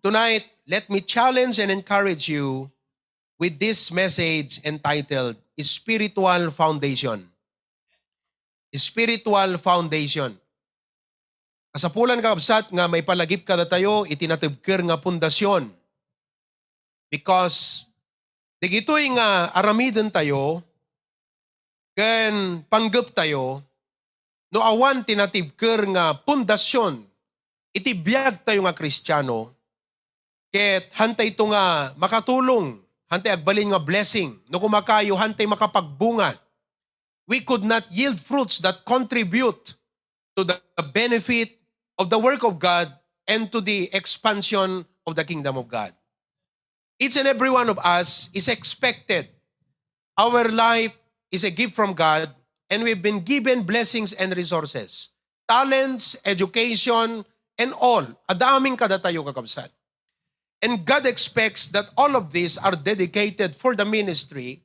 Tonight, let me challenge and encourage you with this message entitled Spiritual Foundation. Spiritual Foundation. Kasapulan kakabsat nga may palagip kada tayo, itinatibker nga pundasyon. Because digitoy nga aramiden tayo, ken panggap tayo, no awan tinatibker nga pundasyon, itibiyag tayo nga Kristiyano, ket hantay ito nga makatulong, hantay agbalin nga blessing, no kumakayo hantay makapagbunga. We could not yield fruits that contribute to the benefit of the work of God and to the expansion of the kingdom of God. Each and every one of us is expected. Our life is a gift from God, and we've been given blessings and resources. Talents, education, and all. Adaming kada tayo kakabsat. And God expects that all of these are dedicated for the ministry,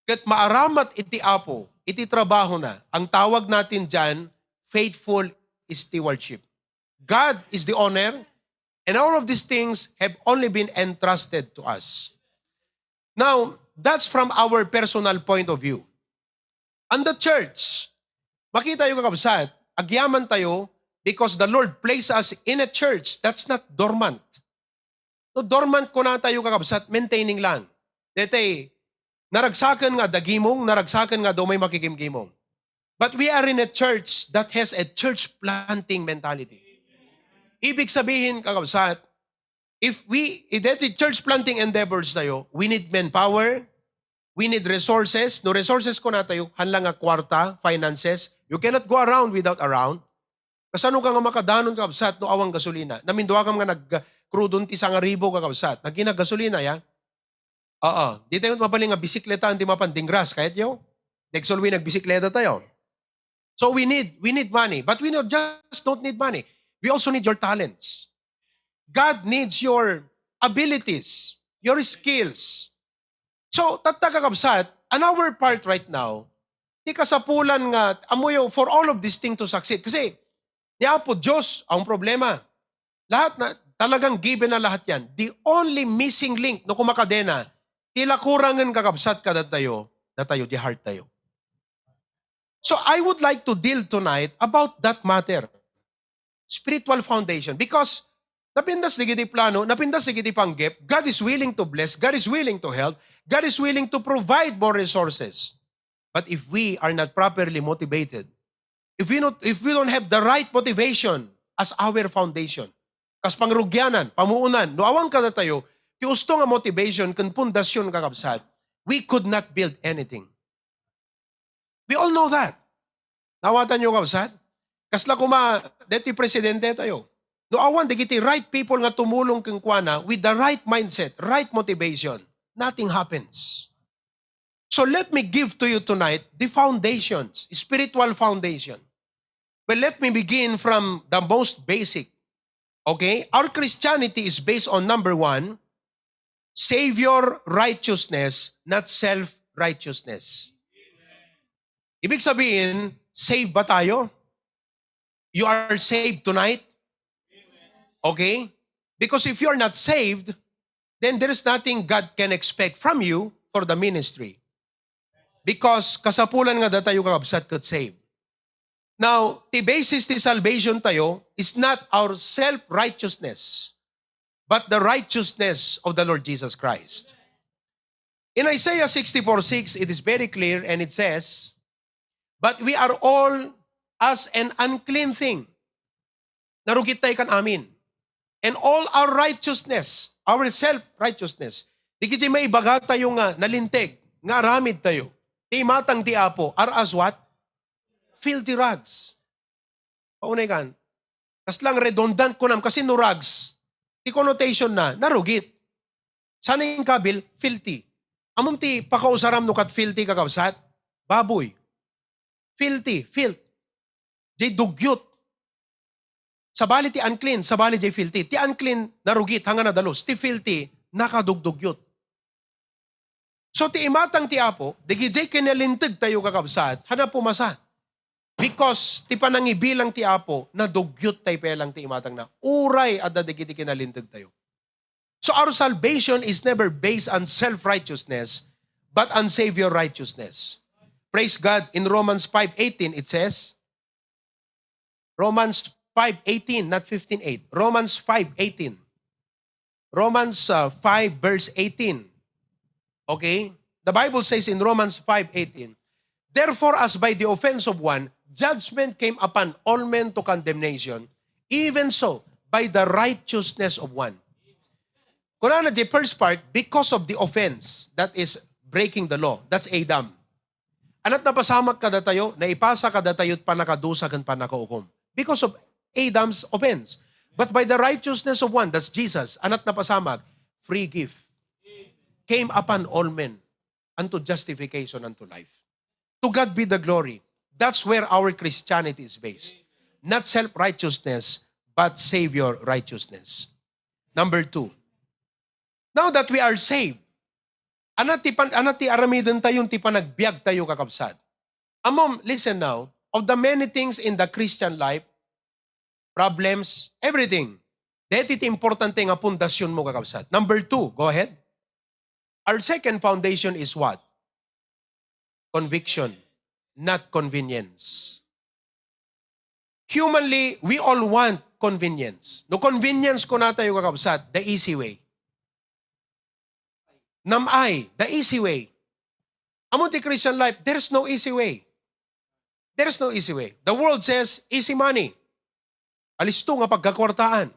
kat maaramat iti apo, iti trabaho na. Ang tawag natin dyan, faithful stewardship. God is the owner, and all of these things have only been entrusted to us. Now, that's from our personal point of view. And the church, makita yung kakabsat, agyaman tayo because the Lord placed us in a church that's not dormant. No, dormant ko na tayo kakabsat, maintaining lang. Dete, naragsakan nga dagimong, naragsakan nga daw may makikimgimong. But we are in a church that has a church planting mentality. Ibig sabihin, kakabsat, if the church planting endeavors tayo, we need manpower, we need resources. No resources ko na tayo, hanlang nga kwarta, finances. You cannot go around without around. Kasano ka nga makadanon, kakabsat, no awang gasolina. Namindwa ka nga nagkrudon ti 1,000 kakabsat. Naginagasolina, ya? Di tayo mapaling nga bisikleta, hindi mapandingras, kahit yo. Nagsulwi nagbisikleta tayo. So we need money, but we don't need money. We also need your talents. God needs your abilities, your skills. So, tatagakabsat, on our part right now, di kasapulan nga, amoyo, for all of this thing to succeed. Kasi, niya po Diyos ang problema. Lahat na, talagang given na lahat yan. The only missing link no kumakadena, tila kurangan kakabsat kada tayo, na tayo, di heart tayo. So, I would like to deal tonight about that matter. Spiritual foundation. Because napindas digiti plano, napindas digiti panggip, God is willing to bless, God is willing to help, God is willing to provide more resources. But if we are not properly motivated, if we don't have the right motivation as our foundation, kas pangrugyanan, pamuunan, no awang kada tayo, ti usto nga motivation kan pundasyon kakabsat, we could not build anything. We all know that. Nawatan nyo kabsat? Kasla kuma, deti presidente tayo. No awan, digiti right people nga tumulong kang kuana with the right mindset, right motivation, nothing happens. So let me give to you tonight the foundations, spiritual foundation. Well, let me begin from the most basic. Okay? Our Christianity is based on number 1, Savior righteousness, not self-righteousness. Ibig sabihin, save ba tayo? You are saved tonight? Okay? Because if you're not saved, then there is nothing God can expect from you for the ministry. Because kasapulan nga tayo kakabsat kat save. Now, the basis ti salvation tayo is not our self-righteousness, but the righteousness of the Lord Jesus Christ. In Isaiah 64:6, it is very clear and it says, "But we are all as an unclean thing. Narugit tayo kan amin. And all our righteousness, our self-righteousness, di kiti may ibaga tayo nga nalintig, nga aramid tayo. Ti matang ti apo, are as what? Filthy rags." Paunay kan. Kas lang redundant ko nam, kasi no rags, ti connotation na, narugit. Sana yung kabil, filthy. Among ti pakausaram no kat filthy kakabsat, baboy. Filthy, filth. Jay dugyot. Sabali ti unclean, sabali jay filthy. Ti unclean, narugit, hanga nadalos. Ti filthy, nakadugdugyot. So ti imatang ti apo, digi jay kinalintag tayo kakabsat, hana pumasa. Because ti panangibilang ti apo, na dugyot tayo pelang ti imatang na. Uray at digi ti kinalintag tayo. So our salvation is never based on self-righteousness, but on Savior righteousness. Praise God. In Romans 5:18, it says, Romans 5:18, not 15:8. Romans 5:18. Romans 5 verse 18. Okay? The Bible says in Romans 5:18, therefore, as by the offense of one, judgment came upon all men to condemnation, even so, by the righteousness of one. Kuna na the first part, because of the offense, that is breaking the law. That's Adam. Anat napasamak kada tayo, naipasa kada tayo't panakadusa kan panakaukom. Because of Adam's offense. But by the righteousness of one, that's Jesus, anat napasamak, free gift came upon all men unto justification unto life. To God be the glory. That's where our Christianity is based. Not self-righteousness, but Savior righteousness. Number 2. Now that we are saved, anati aramidin tayong ti panagbiag tayo kakabsat. Amom, listen now, of the many things in the Christian life, problems, everything, deti ti importante nga pundasyon mo kakabsat. Number 2, go ahead. Our second foundation is what? Conviction, not convenience. Humanly, we all want convenience. No convenience ko na tayo kakabsat, the easy way. Namay, the easy way. Among the Christian life, there's no easy way. There's no easy way. The world says, easy money. Alisto nga pagkakwartaan.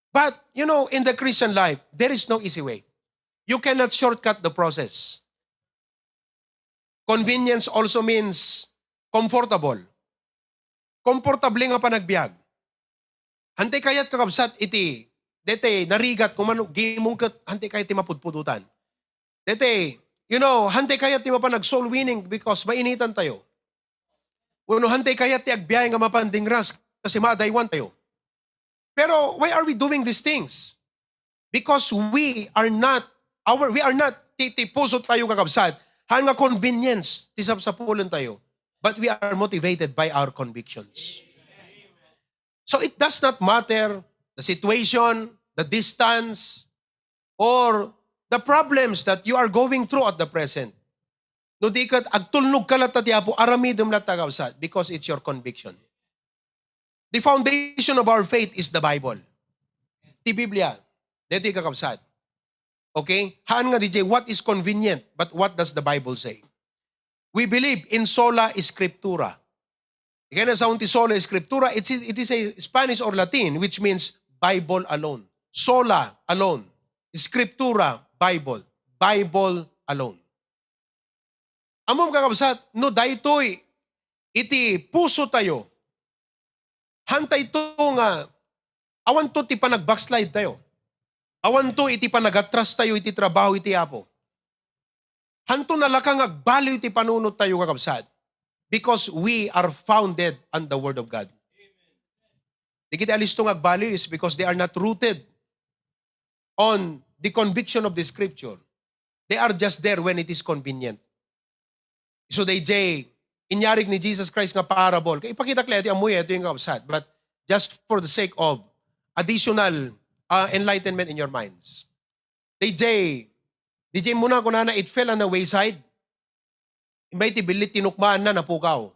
But, in the Christian life, there is no easy way. You cannot shortcut the process. Convenience also means comfortable. Komportable nga panagbiag. Hantay kayat kakabsat iti, dete narigat kung mano, gimungkat, hantay kayat ti mapudpudutan. Dete, hantay kayat ti mapanag soul winning because mainitan tayo. Hantay kayat ti agbiyahe nga mapandingras kasi maadaywan tayo. Pero why are we doing these things? Because we are not titipuso tayo kakabsat, hanga convenience, tisapsapulan tayo. But we are motivated by our convictions. So it does not matter the situation, the distance, or the problems that you are going through at the present. No di kat agtulnog ka lat tiapo, aramidem lat kakabsat, because it's your conviction. The foundation of our faith is the Bible. Ti Biblia. Dito kakabsat. Okay? Haan nga DJ, what is convenient? But what does the Bible say? We believe in sola scriptura. Again, sa unti sola scriptura, it is a Spanish or Latin, which means Bible alone. Sola alone. Scriptura, Bible. Bible alone. Amom kakabsat, no daytoy, iti puso tayo. Hantay to nga, awan to ti panag-backslide tayo. Awan to iti panagatras tayo iti trabaho iti apo. Hanto na lakang agbaliw iti panunot tayo kakabsat. Because we are founded on the Word of God. Di kita alistong agbaliw is because they are not rooted on the conviction of the Scripture. They are just there when it is convenient. So inyarig ni Jesus Christ nga parable. Kaya ipakita kaya ito yung kakabsat. But just for the sake of additional enlightenment in your minds. DJ muna ko na it fell on the wayside. Imbay ti bilit tinukmaan na napukaw.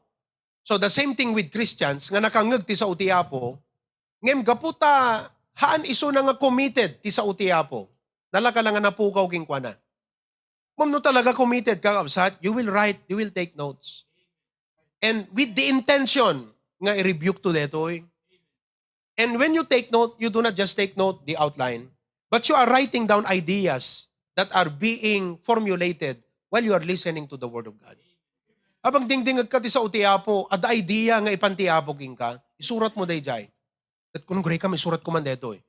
So the same thing with Christians, nga nakangag ti sa utiapo, ngem gaputa, haan iso na nga committed ti sa utiapo, nalaka lang nga napukaw kingkwa na. Kung no talaga committed ka kapsat, you will write, you will take notes. And with the intention nga i-rebuke to detoy. And when you take note, you do not just take note the outline, but you are writing down ideas that are being formulated while you are listening to the Word of God. Abang dingdingag ka ti sa utiapo, at idea nga ipantiapo king ka, isurat mo dayjay. At kung gray ka, may surat ko man deto eh.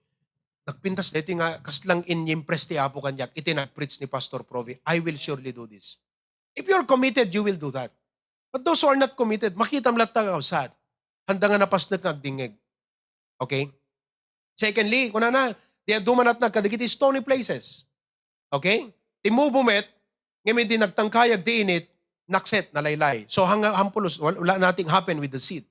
Nagpintas dito nga, kaslang in-impress ti apo kanyak, itinag-preach ni Pastor Provi, I will surely do this. If you're committed, you will do that. But those who are not committed, makita mlat ta kausad. Handa nga napasnag ngagdingeg. Okay? Secondly, kuna na, di dumanat na kadagiti stony places. Okay? Timubumet, ngayon din nagtangkayag di init, nakset na laylay. So hanggang hampulos, wala nating happen with the seed.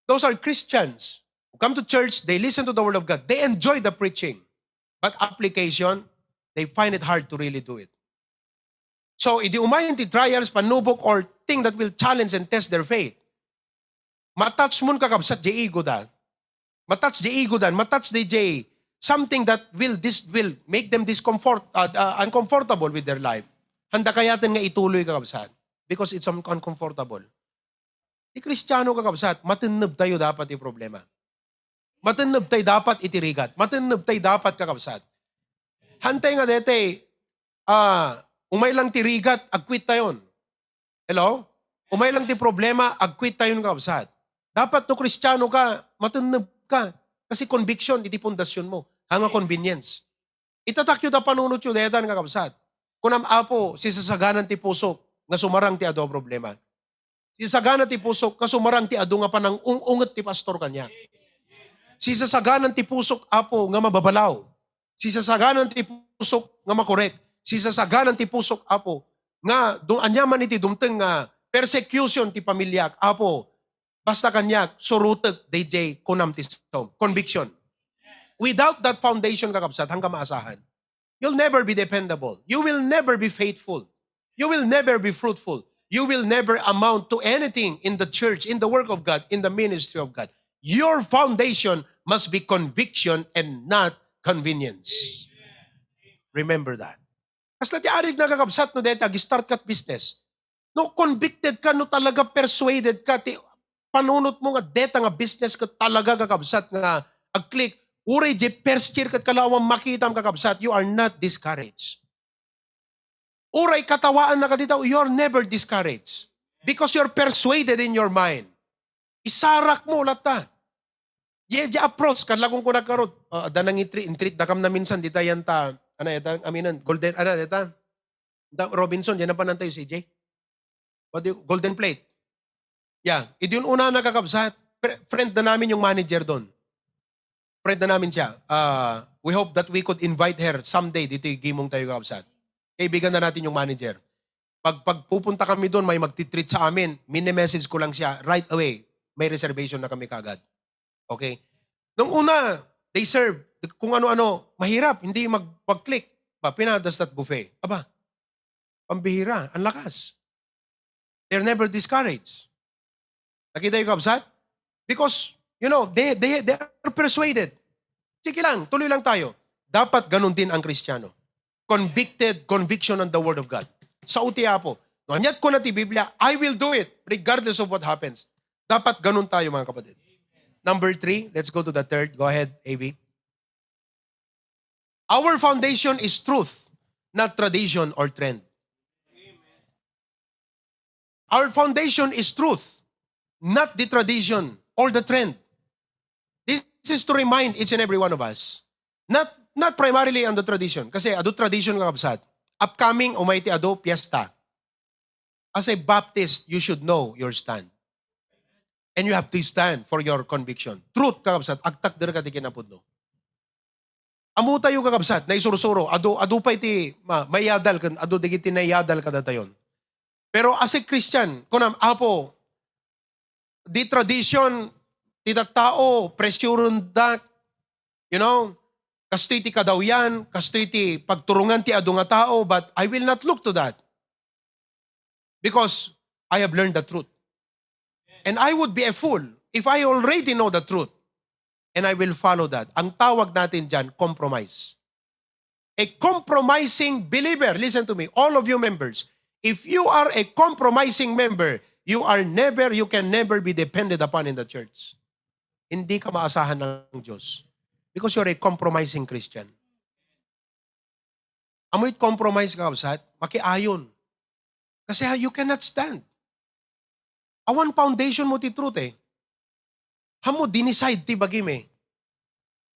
Those are Christians who come to church, they listen to the Word of God, they enjoy the preaching. But application, they find it hard to really do it. So, idi umayon ti trials, panubok, or thing that will challenge and test their faith. Matouch mun kakabsat di ego da. Matouch di ego dan. Matouch di jay something that will make them uncomfortable with their life. Handa kayatin nga ituloy kakabsat. Because it's uncomfortable. Di Kristiyano kakabsat, matinib tayo dapat yung problema. Matinib tayo dapat itirigat. Matinib tayo dapat kakabsat. Hantay nga dete, umay lang tirigat, agquit tayon. Hello? Umay lang ti problema, agquit tayon kakabsat. Dapat no Kristiyano ka, matinib ka. Kasi conviction, iti pundasyon mo. Hanga convenience. Itatakyo ta panunot yun, dedan kakabsat. Kunam apo, si sasaganan ti pusok, nga sumarang ti ado problema. Si sasaganan ti pusok, nga sumarang ti ado nga panang unget ti pastor kanya. Si sasaganan ti pusok, apo, nga mababalaw. Si sasaganan ti pusok, nga makorek. Si sasaganan ti pusok, apo, nga anyaman iti dumteng nga persecution ti pamilyak, apo, basta kanyak, surutag, DJ, kunam ti conviction. Without that foundation, kakabsat, hanggang maasahan, you'll never be dependable. You will never be faithful. You will never be fruitful. You will never amount to anything in the church, in the work of God, in the ministry of God. Your foundation must be conviction and not convenience. Remember that. Kasla ti arig na kakabsat no deta, start kat business. No convicted ka, no talaga persuaded ka, ti panunot mo nga deta nga business ka talaga kakabsat nga ag-click, uray je first year kat kalawang makita ang kakabsat, you are not discouraged. Uray katawaan na katitaw, you are never discouraged. Because you're persuaded in your mind. Isarak mo lata. Ye approach kan lagong ko nagkarot. Danang intreat dakam na minsan dita yan ta. Ano yata aminan golden ano yata. Robinson yan na panantay si CJ. Golden plate. Yeah, idun una nakakabsat. Friend na namin yung manager doon. Friend na namin siya. We hope that we could invite her someday dito yung gimong tayo kakabsat. Kaibigan na natin yung manager. Pag pupunta kami doon, may magtitreat sa amin, mini-message ko lang siya, right away, may reservation na kami kagad. Okay? Nung una, they serve, kung ano-ano, mahirap, hindi mag-click. Pinadas that buffet. Aba, pambihira, ang lakas. They're never discouraged. Nakita yung kabsat? Because, you know, they are persuaded. Sige lang, tuloy lang tayo. Dapat ganun din ang Kristiyano. Conviction on the Word of God. Sa utiya po, nanyat ko na ti Biblia, I will do it regardless of what happens. Dapat ganun tayo mga kapatid. Number 3, let's go to the third. Go ahead, AV. Our foundation is truth, not tradition or trend. Our foundation is truth, not the tradition or the trend. This is to remind each and every one of us, not primarily on the tradition. Kasi ado tradition kakabsat. Upcoming, umayti ado, piyesta. As a Baptist, you should know your stand. And you have to stand for your conviction. Truth, kakabsat, agtak dir ka di kinapudno. Amo tayo kakabsat, na isurusuro, ado pa iti, mayadal, ado digiti nayadal ka datayon. Pero as a Christian, kunam, apo, di tradition, di tao, presyurun da, you know, kastoy ti kadaw yan, kastoy ti pagturungan ti adu nga tao, but I will not look to that. Because I have learned the truth. And I would be a fool if I already know the truth. And I will follow that. Ang tawag natin dyan, compromise. A compromising believer, listen to me, all of you members, if you are a compromising member, you can never be depended upon in the church. Hindi ka maasahan ng Diyos. Because you're a compromising Christian. Amoy compromise ka, kapsat, makiayon. Kasi you cannot stand. Awan foundation mo ti truth eh. Hamo dinicide ti bagim eh.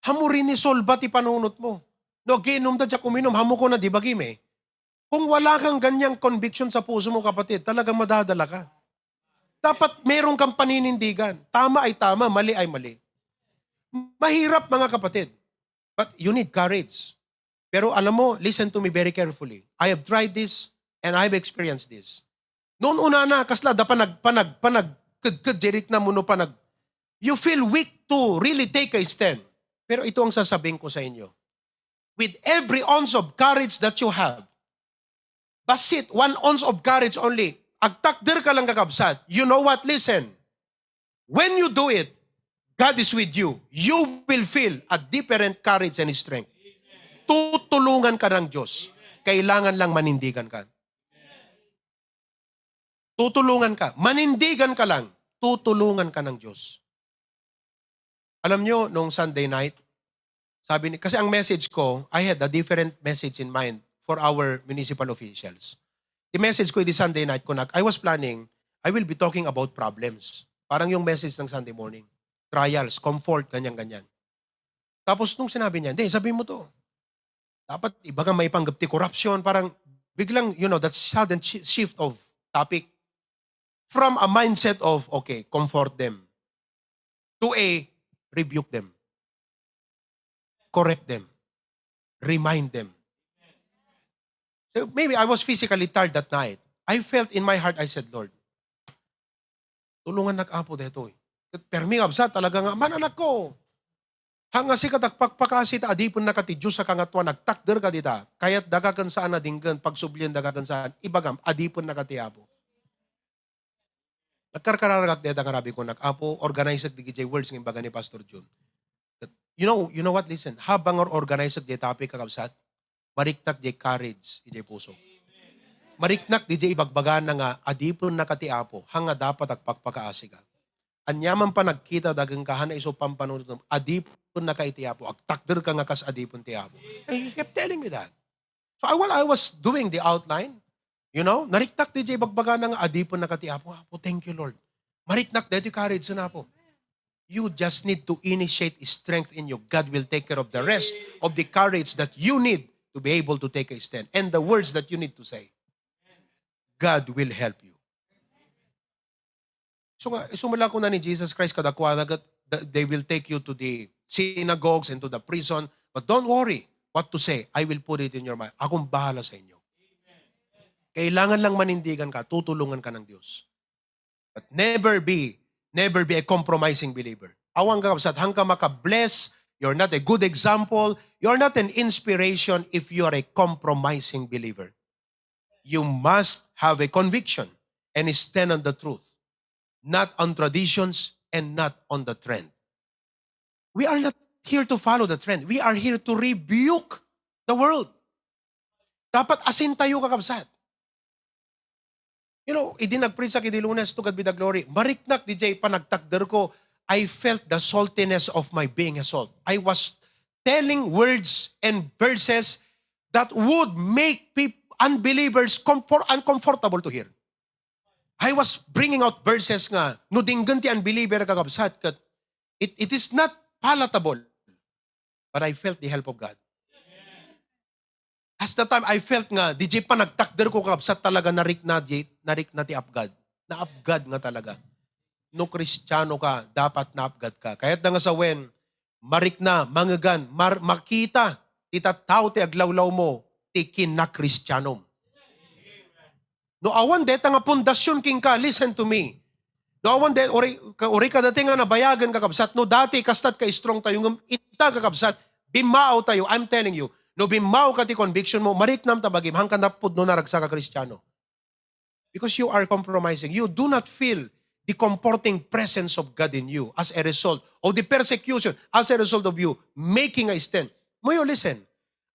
Hamo rinisolba ti panunot mo. No, ginom da dya kuminom, hamo ko na di bagim eh. Kung wala kang ganyang conviction sa puso mo kapatid, talagang madadala ka. Dapat meron kang paninindigan. Tama ay tama, mali ay mali. Mahirap mga kapatid. But you need courage. Pero alam mo, listen to me very carefully. I have tried this and I've experienced this. Noon una na, kasla, da panag-jerit na muno panag. You feel weak to really take a stand. Pero ito ang sasabihin ko sa inyo. with every ounce of courage that you have. Basit, 1 ounce of courage only. Agtakder ka lang kakabsat. You know what? Listen. When you do it, God is with you. You will feel a different courage and strength. Tutulungan ka ng Diyos. Kailangan lang manindigan ka. Tutulungan ka. Manindigan ka lang. Tutulungan ka ng Diyos. Alam nyo, nung Sunday night, sabi ni, kasi ang message ko, I had a different message in mind for our municipal officials. The message ko, the Sunday night ko, I was planning, I will be talking about problems. Parang yung message ng Sunday morning. Trials, comfort, ganyan-ganyan. Tapos nung sinabi niya, hindi, sabi mo to. Dapat iba kang may panggapti corruption, parang biglang, that sudden shift of topic from a mindset of, okay, comfort them, to a rebuke them, correct them, remind them. So maybe I was physically tired that night. I felt in my heart, I said, Lord, tulungan nag-apo dito. Permi absa talaga nga, mananak ko. Hanga si katagpakpakasi ta adipon na kati Diyos sa kangatwa, nagtakder ka dita. Kaya't dagakan saan na dinggan, pagsublian dagakan saan, ibagam, adipon na kati apo. Nagkarkararagat dita karabi ko, nag-apo, organized di GJ Words ng baga ni Pastor Jun. You know what, listen, habang organized di topic kakabsat, mariknak di courage, di puso. Mariknak di ibagbaga na nga, adipon na kati apo, hanga dapat agpakpakaasi ka. Anyaman pa nagkita dagang kahana iso pampanunod ng adipon na kaiti apo, agtakder ka nga kas adipon ti apo. He kept telling me that. So while I was doing the outline, nariknak di bagbaga na nga adipon na kati apo, thank you Lord. Mariknak di courage na po. You just need to initiate strength in you. God will take care of the rest of the courage that you need to be able to take a stand. And the words that you need to say. God will help you. So nga, isumala ko na ni Jesus Christ kadakwa na they will take you to the synagogues and to the prison. But don't worry what to say. I will put it in your mind. Akong bahala sa inyo. Kailangan lang manindigan ka, tutulungan ka ng Diyos. But never be a compromising believer. Awang kakabsat, hanggang maka-bless, you're not a good example, you're not an inspiration if you are a compromising believer. You must have a conviction and stand on the truth, not on traditions and not on the trend. We are not here to follow the trend. We are here to rebuke the world. Dapat asin tayo kakabsat. Idinagprin sa kidi Lunes, to God be the glory. Mariknak, DJ, panagtakder ko, I felt the saltiness of my being a salt. I was telling words and verses that would make unbelievers uncomfortable to hear. I was bringing out verses nga, no dinggan ti unbeliever kakabsat, kat it is not palatable. But I felt the help of God. As the time, I felt nga, DJ pa nagtakder ko kakabsat talaga narik na ti apgad. Na-apgad nga talaga. No Kristiyano ka, dapat na-apgad ka. Kaya't na nga sa wen, marik na, mangagan, makita, titataw ti aglawlaw mo, ti kinakristiyanom. No awan deta nga pundasyon king ka, listen to me. No awan deta, ori ka dati nga nabayagan kakabsat, no dati kastat ka strong tayo, ita kakabsat, bimao tayo, I'm telling you, no bimao ka ti conviction mo, mariknam tabagim, hangkan napod no naragsa ka Kristiyano. Because you are compromising. You do not feel the comforting presence of God in you as a result of the persecution, as a result of you making a stand. Moyo, listen.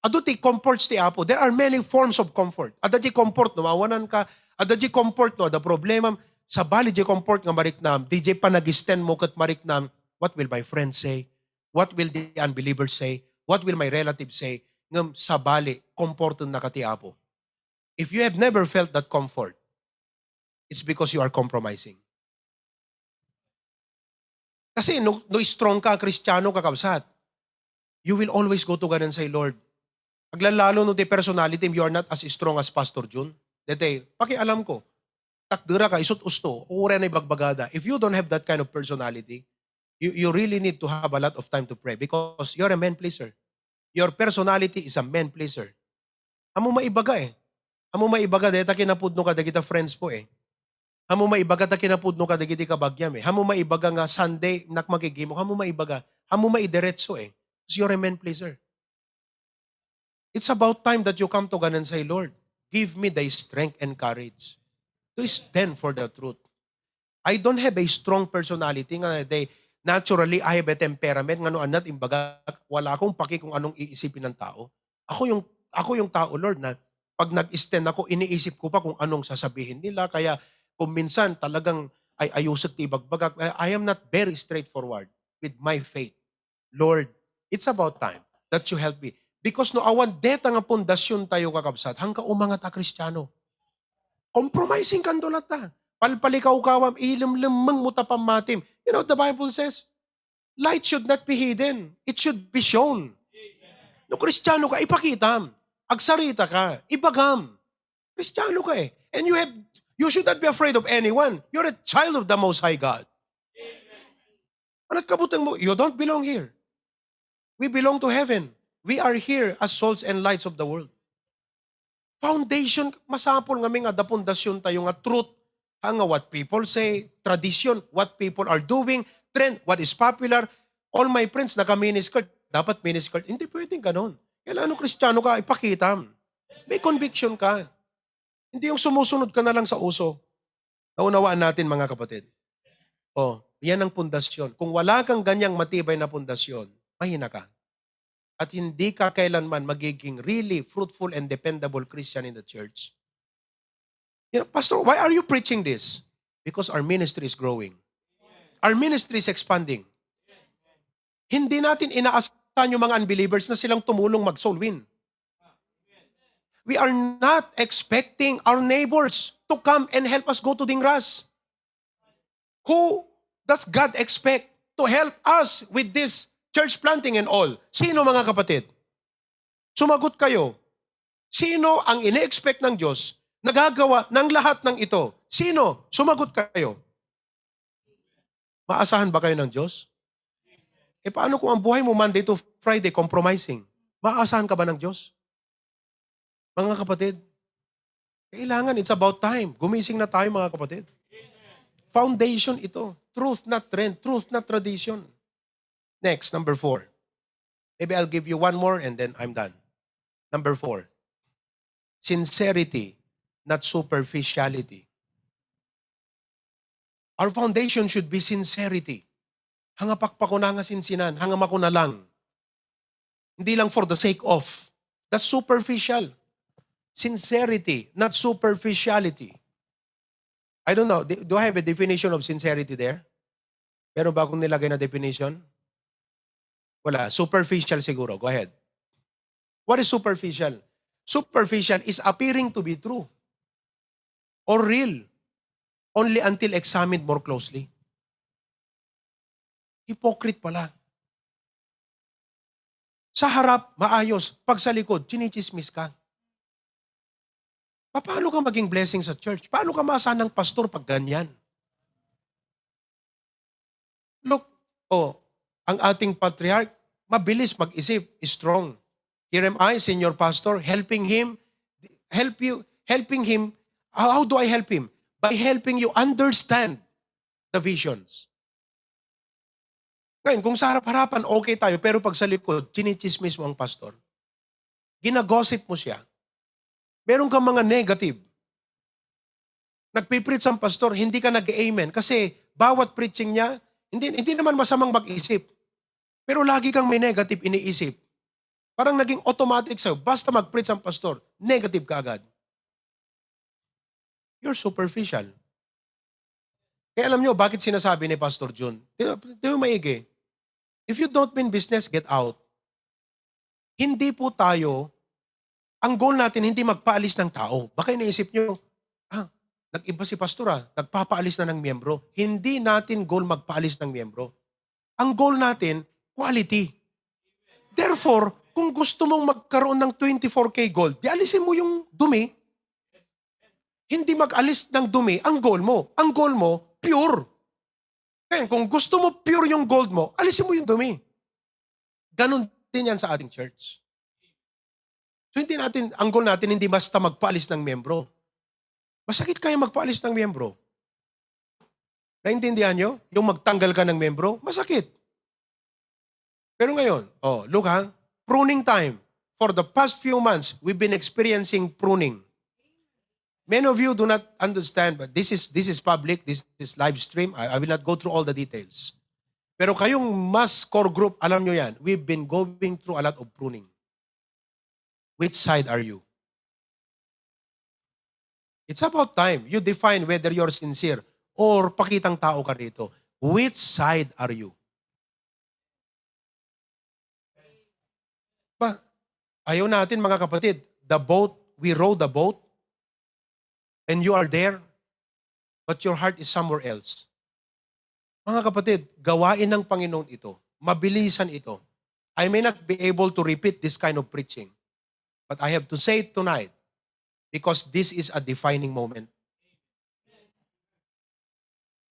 Ado ti comforts ti Apo. There are many forms of comfort. Ada ti comfort no, mawanan ka. Ada ti comfort no, ada problema. Sa bali ti comfort nga mariknam, di pa nag-stand mo kat mariknam, what will my friends say? What will the unbelievers say? What will my relatives say? Ngam sa bali, comforton na ka ti Apo. If you have never felt that comfort, it's because you are compromising. Kasi no strong ka, Kristiyano, kakabsat, you will always go to God and say, Lord, aglalalo no di personality, you are not as strong as Pastor Jun. Dete, pakialam ko, takdura ka, isot usto, ure na ibagbagada. If you don't have that kind of personality, you really need to have a lot of time to pray because you're a man pleaser. Your personality is a man pleaser. Amo maibaga eh. Amo maibaga, deta kinapudno ka, dagita friends po eh. Amo maibaga ta kinapudno ka, dagiti kabagyam eh. Amo maibaga nga Sunday, nakmakigimo, amo maibaga. Amo maidiretso eh. Because you're a man pleaser. It's about time that you come to God and say, Lord, give me the strength and courage to stand for the truth. I don't have a strong personality nga naturally I have a temperament nga anat imbaga wala akong paki kung anong iisipin ng tao. Ako yung tao, Lord, na pag nag-stand ako, iniisip ko pa kung anong sasabihin nila. Kaya kung minsan talagang ay ayusot tibagbagak, I am not very straightforward with my faith. Lord, it's about time that you help me. Because no awan deta nga pundasyon tayo kakabsat, hangga umangat a Kristiyano. Compromising kandolat ta. Palpalikaw kawam, ilimlimang mo tapamatim. You know what the Bible says? Light should not be hidden. It should be shown. No Kristiyano ka, ipakitam. Agsarita ka, ibagam. Kristiyano ka eh. And you should not be afraid of anyone. You're a child of the Most High God. Anong kabutang mo? You don't belong here. We belong to heaven. We are here as salts and lights of the world. Foundation, masapol nga nga da pundasyon tayo nga truth. Nga what people say, tradition, what people are doing, trend, what is popular. All my friends naka-miniskirt. Dapat miniskirt. Hindi pwedeng ganon. Kailangan Kristiyano ka, ipakita. May conviction ka. Hindi yung sumusunod ka na lang sa uso. Naunawaan natin mga kapatid. Yan ang pundasyon. Kung wala kang ganyang matibay na pundasyon, mahina ka. At hindi ka kailanman magiging really fruitful and dependable Christian in the church. You know, Pastor, why are you preaching this? Because our ministry is growing. Our ministry is expanding. Hindi natin inaasahan yung mga unbelievers na silang tumulong mag-soul win. We are not expecting our neighbors to come and help us go to Dingras. Who does God expect to help us with this church planting and all? Sino mga kapatid? Sumagot kayo. Sino ang ine-expect ng Diyos nagagawa ng lahat ng ito? Sino? Sumagot kayo. Maasahan ba kayo ng Diyos? Paano kung ang buhay mo Monday to Friday compromising? Maasahan ka ba ng Diyos? Mga kapatid, kailangan, it's about time. Gumising na tayo mga kapatid. Foundation ito. Truth, not trend. Truth, not tradition. Next, number 4. Maybe I'll give you one more and then I'm done. Number 4. Sincerity, not superficiality. Our foundation should be sincerity. Hanga pakpako na nga sinsinan, hanga mako na lang. Hindi lang for the sake of. That's superficial. Sincerity, not superficiality. I don't know, do I have a definition of sincerity there? Meron ba akong nilagay na definition? Wala. Superficial siguro. Go ahead. What is superficial? Superficial is appearing to be true or real only until examined more closely. Hypocrite pala. Sa harap, maayos. Pag sa likod, chinichismis ka. Paano ka maging blessing sa church? Paano ka maasahan ng pastor pag ganyan? Look, ang ating patriarch, mabilis mag-isip, strong. Here am I, senior pastor, helping him. How do I help him? By helping you understand the visions. Ngayon, kung sa harap-harapan, okay tayo, pero pag sa likod, chinichismis mo ang pastor. Ginagosip mo siya. Meron kang mga negative. Nagpipreach ang pastor, hindi ka nag-amen. Kasi bawat preaching niya, hindi naman masamang mag-isip. Pero lagi kang may negative iniisip. Parang naging automatic sa'yo. Basta mag-preach ang pastor, negative ka agad. You're superficial. Kaya alam nyo, bakit sinasabi ni Pastor Jun? Di mo maigi. If you don't mean business, get out. Hindi po tayo, ang goal natin hindi magpaalis ng tao. Baka iniisip nyo, nag-iba si pastor nagpapaalis na ng miyembro. Hindi natin goal magpaalis ng miyembro. Ang goal natin, quality. Therefore, kung gusto mong magkaroon ng 24K gold, di alisin mo yung dumi. Hindi mag-alis ng dumi ang goal mo. Ang goal mo, pure. Kaya kung gusto mo pure yung gold mo, alisin mo yung dumi. Ganon din yan sa ating church. So ang goal natin hindi basta magpaalis ng miyembro. Masakit kaya magpaalis ng miyembro. Naintindihan nyo? Yung magtanggal ka ng miyembro, masakit. Pero ngayon, look pruning time. for the past few months, we've been experiencing pruning. Many of you do not understand, but this is public, this is live stream. I will not go through all the details. Pero kayong mas core group, alam nyo yan, we've been going through a lot of pruning. Which side are you? It's about time you define whether you're sincere or pakitang tao ka rito. Which side are you? Ba, ayaw natin mga kapatid, we row the boat, and you are there, but your heart is somewhere else. Mga kapatid, gawain ng Panginoon ito. Mabilisan ito. I may not be able to repeat this kind of preaching, but I have to say it tonight because this is a defining moment.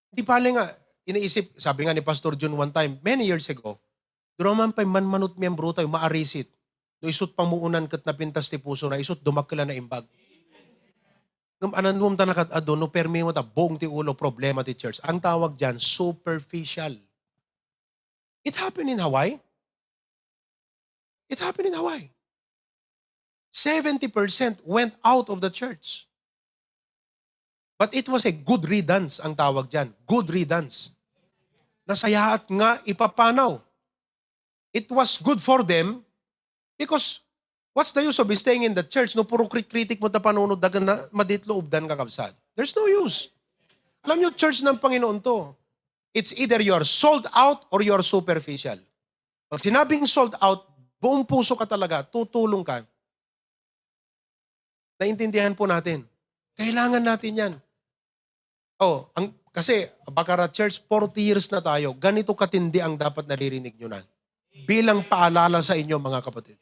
Di pala nga, iniisip, sabi nga ni Pastor Jun one time, many years ago, duroman pa manmanot miyembro tayo, maarisit. No isut pamuunan kat na pintas ti puso na isut dumakila na imbag. Nung ananum ta nakatado, no permi mo ta, buong ti ulo, problema ti church. Ang tawag dyan, superficial. It happened in Hawaii. It happened in Hawaii. 70% went out of the church. But it was a good riddance, ang tawag dyan. Good riddance. Nasayaat nga ipapanaw. It was good for them because what's the use of staying in the church no puro kritik mo ta panunod dagan na maditloob dan kakabsat? There's no use. Alam nyo, church ng Panginoon to. It's either you're sold out or you're superficial. Pag sinabing sold out, buong puso ka talaga, tutulong ka. Naintindihan po natin. Kailangan natin yan. Kasi Baccarat Church, 40 years na tayo. Ganito katindi ang dapat naririnig nyo na. Bilang paalala sa inyo, mga kapatid.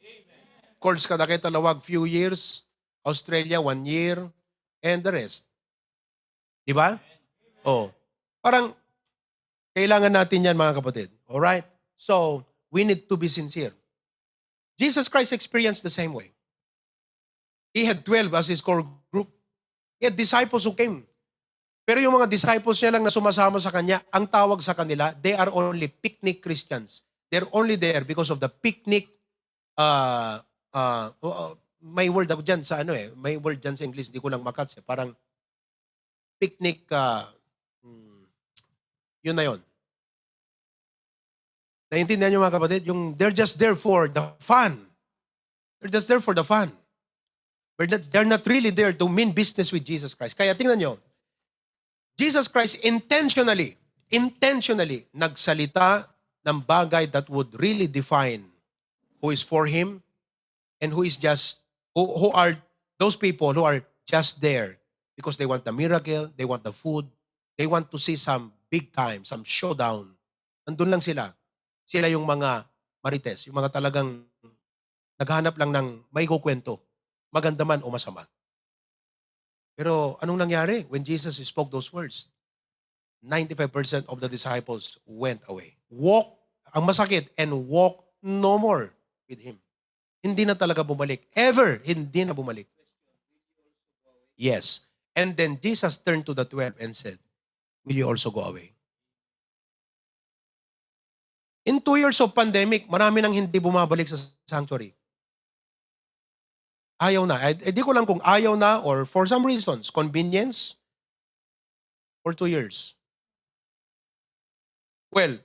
Course kada kayo talawag, few years. Australia, 1 year. And the rest. Diba? Parang, kailangan natin yan, mga kapatid. Alright? So, we need to be sincere. Jesus Christ experienced the same way. He had 12 as his core group. He had disciples who came. Pero yung mga disciples niya lang na sumasama sa kanya, ang tawag sa kanila, they are only picnic Christians. They're only there because of the picnic, may word ako dyan sa may word dyan sa English, di ko lang makats parang picnic, yun na yun. Naintindihan nyo mga kapatid? They're just there for the fun. They're just there for the fun. They're not really there to mean business with Jesus Christ. Kaya tingnan nyo, Jesus Christ intentionally nagsalita ng bagay that would really define who is for Him and who is just, who are those people who are just there because they want the miracle, they want the food, they want to see some big time, some showdown. Nandun lang sila. Sila yung mga marites, yung mga talagang naghanap lang ng may kukwento, maganda man o masama. Pero anong nangyari when Jesus spoke those words? 95% of the disciples went away. Ang masakit, and walk no more with Him. Hindi na talaga bumalik. Ever, hindi na bumalik. Yes. And then Jesus turned to the 12 and said, will you also go away? In 2 years of pandemic, marami nang hindi bumabalik sa sanctuary. Ayaw na. Di ko lang kung ayaw na or for some reasons, convenience, for 2 years. Well,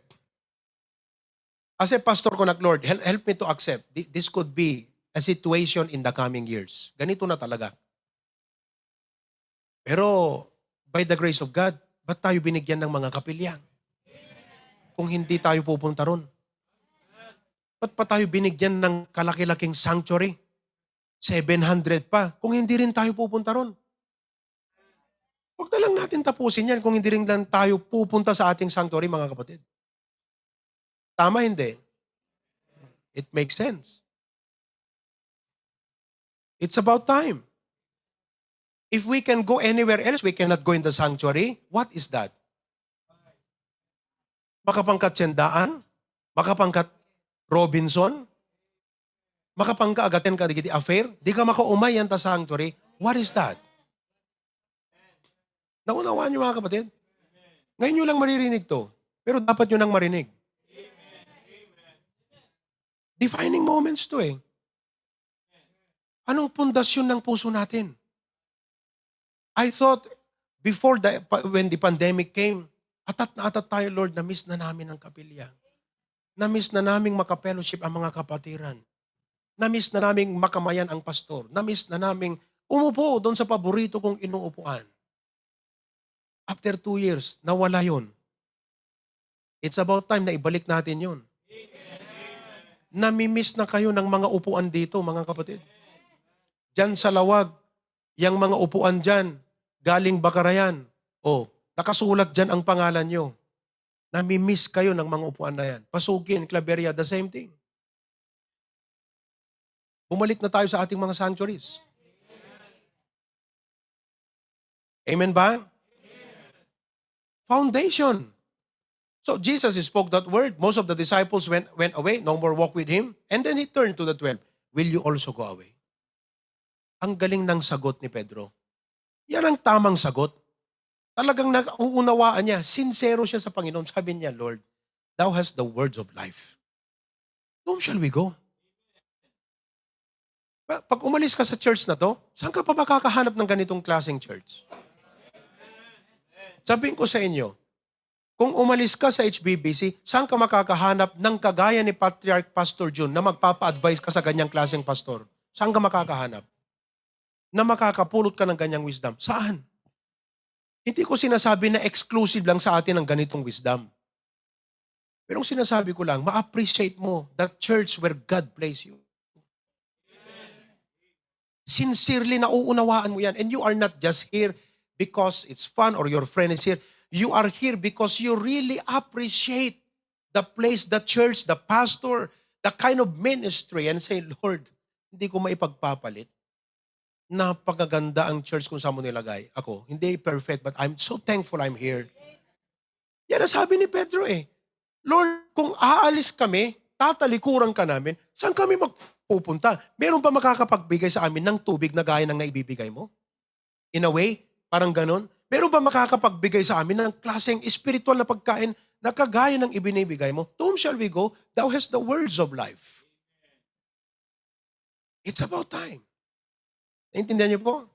as a pastor ko na, Lord, help me to accept. This could be a situation in the coming years. Ganito na talaga. Pero, by the grace of God, ba't tayo binigyan ng mga kapilya? Kung hindi tayo pupunta ron. Ba't pa tayo binigyan ng kalaki-laking sanctuary? 700 pa, kung hindi rin tayo pupunta ron. Huwag na lang natin tapusin yan kung hindi rin lang tayo pupunta sa ating sanctuary, mga kapatid. Tama, hindi? It makes sense. It's about time. If we can go anywhere else, we cannot go in the sanctuary. What is that? Makapangkat Sendaan? Makapangkat Robinson? Makapangka-agaten ka digiti affair? Di ka makaumay yan ta sanctuary? What is that? Naunawaan niyo mga kapatid? Ngayon nyo lang maririnig to. Pero dapat nyo nang marinig. Defining moments to Anong pundasyon ng puso natin? I thought, before when the pandemic came, atat na atat tayo, Lord, na-miss na namin ang kapilya. Na-miss na naming makapellowship ang mga kapatiran. Na-miss na naming makamayan ang pastor. Na-miss na naming umupo doon sa paborito kong inuupuan. After 2 years, nawala yon. It's about time na ibalik natin yon. Namimiss na kayo ng mga upuan dito, mga kapatid. Diyan sa Lawag, yung mga upuan dyan, galing Bakarayan. O, nakasulat dyan ang pangalan nyo. Namimiss kayo ng mga upuan na yan. Pasukin, Claveria, the same thing. Bumalik na tayo sa ating mga sanctuaries. Amen ba? Foundation. So Jesus spoke that word. Most of the disciples went away, no more walk with Him. And then He turned to the 12. Will you also go away? Ang galing ng sagot ni Pedro. Yan ang tamang sagot. Talagang nauunawaan niya. Sincero siya sa Panginoon. Sabi niya, Lord, Thou hast the words of life. Whom shall we go? Pag umalis ka sa church na to, saan ka pa makakahanap ng ganitong klaseng church? Sabihin ko sa inyo, kung umalis ka sa HBBC, saan ka makakahanap ng kagaya ni Patriarch Pastor June na magpapa-advise ka sa ganyang klaseng pastor? Saan ka makakahanap? Na makakapulot ka ng ganyang wisdom? Saan? Hindi ko sinasabi na exclusive lang sa atin ang ganitong wisdom. Pero ang sinasabi ko lang, ma-appreciate mo that church where God placed you. Sincerely, nauunawaan mo yan. And you are not just here because it's fun or your friend is here. You are here because you really appreciate the place, the church, the pastor, the kind of ministry, and say, Lord, hindi ko maipagpapalit. Napakaganda ang church kung saan mo nilagay. Ako, hindi perfect, but I'm so thankful I'm here. Yan ang sabi ni Pedro eh. Lord, kung aalis kami, tatalikuran ka namin, saan kami magpupunta? Meron pa makakapagbigay sa amin ng tubig na gaya ng naibibigay mo? In a way, parang ganon. Meron ba makakapagbigay sa amin ng klaseng espiritual na pagkain na kagaya ng ibinibigay mo? To whom shall we go? Thou hast the words of life. It's about time. Naintindihan niyo po?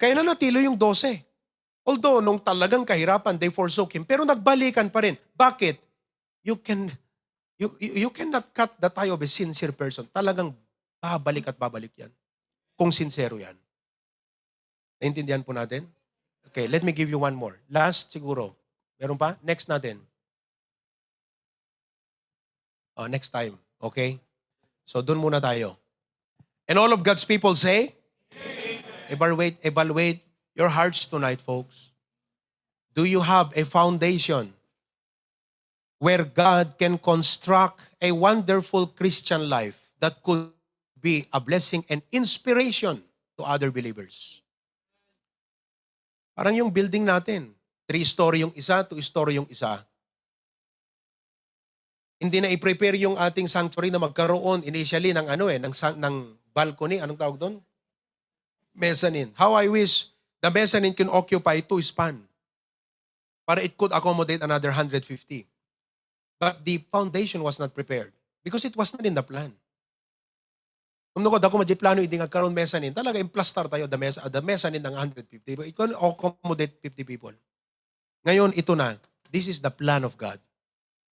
Kaya na natilo yung 12. Although, nung talagang kahirapan, they forsook Him. Pero nagbalikan pa rin. Bakit? You cannot cut the tie of a sincere person. Talagang babalik at babalik yan. Kung sincero yan. Naintindihan po natin? Okay, let me give you one more. Last siguro. Meron pa? Next natin. Next time. Okay? So, dun muna tayo. And all of God's people say, evaluate your hearts tonight, folks. Do you have a foundation where God can construct a wonderful Christian life that could be a blessing and inspiration to other believers? Parang yung building natin, 3-story yung isa, 2-story yung isa. Hindi na i-prepare yung ating sanctuary na magkaroon initially ng ng balcony, anong tawag doon? Mezzanine. How I wish the mezzanine can occupy 2 span para it could accommodate another 150. But the foundation was not prepared because it was not in the plan. Kung ako plano hindi nagkaroon mezzanine, talaga implastar tayo the mezzanine ng 150. But it can accommodate 50 people. Ngayon, ito na. This is the plan of God.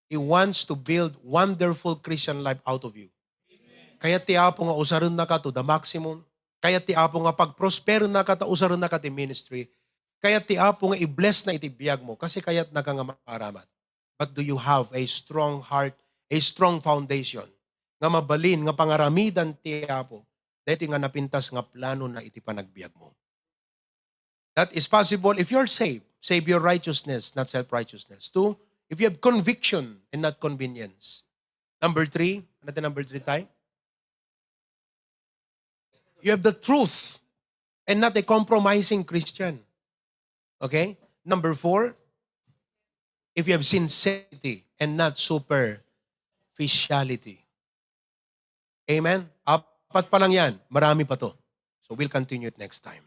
He wants to build wonderful Christian life out of you. Kaya tiapo nga usaron na ka to the maximum. Kaya tiapo nga pag-prosper na ka, usaron na ka ti ministry. Kaya tiapo nga i-bless na itibiyag mo kasi kaya't naka nga makaramat. But do you have a strong heart, a strong foundation? Nga mabalin, nga pangaramidan tiapo, dahil nga napintas nga plano na iti panagbiag mo. That is possible if you're saved. Save your righteousness, not self-righteousness. 2, if you have conviction and not convenience. Number 3, ano number 3 tayo? You have the truth and not a compromising Christian. Okay? Number 4, if you have sincerity and not superficiality. Amen? 4 pa lang yan. Marami pa to. So we'll continue it next time.